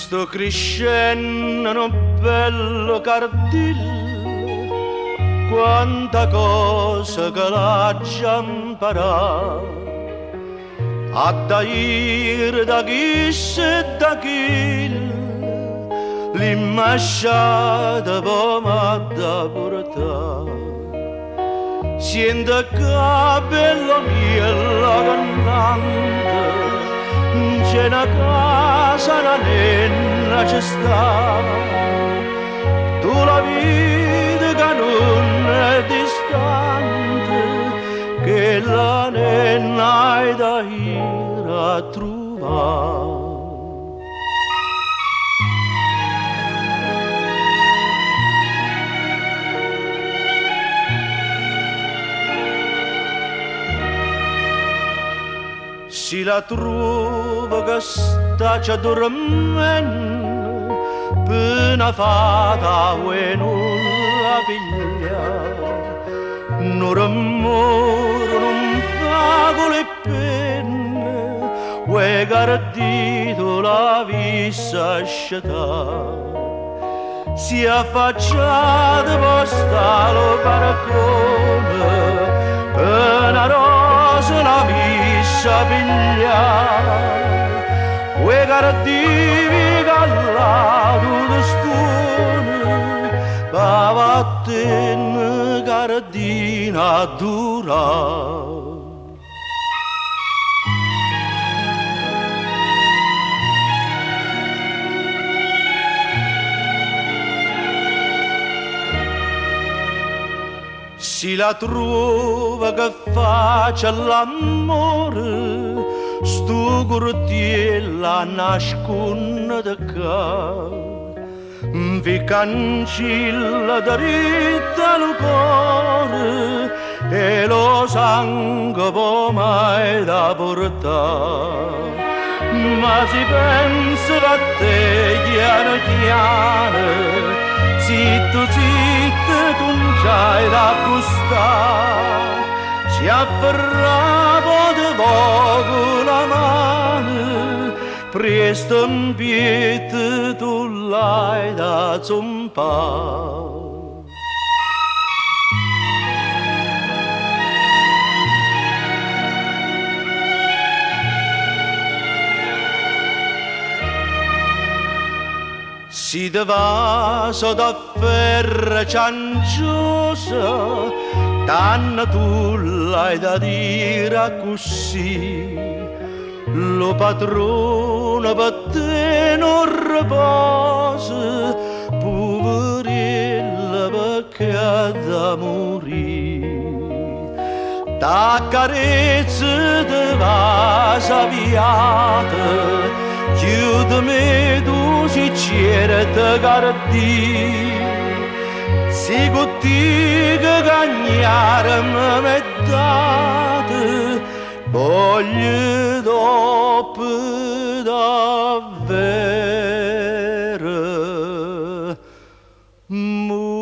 Sto crescendo un bello cardillo, quanta cosa che l'ha già imparato. A da ir da chi se da chi, l'immasciata poi m'ha da portare. Siente che bello mio la cantante, c'è una casa, una nenna ci sta. Tu la vedi che non è distante, che la nenna è da ir a trovare. Si la trova che sta già dormendo, per una fata e non la piglia, non rumore, non fa con le penne, uè gardito la vista scetà. Si affacciata poi sta lo barcone, per una rosa la vista piglia, uè gardini gallato di stone, va vattene gardina dura. Si la trova che faccia l'amore, sto cortiella nasconde da qua. Vi cancella dritta il cuore e lo sangue può mai da portare. Ma si pensa a te piano piano, zitto zitto tu non c'hai da gustare. Si afferrava di poco la mano, presto in piedi tu l'hai da zompare. Si te vaso da ferra cianciosa, tanto tu l'hai da dire così. Lo padrone per te non riposa, poverella perché ha da morire. T'accarezza te va viata, chiudimi tu si certa gardì. Si contigo cagnarmi m'è data, voglio dopo davvero morire.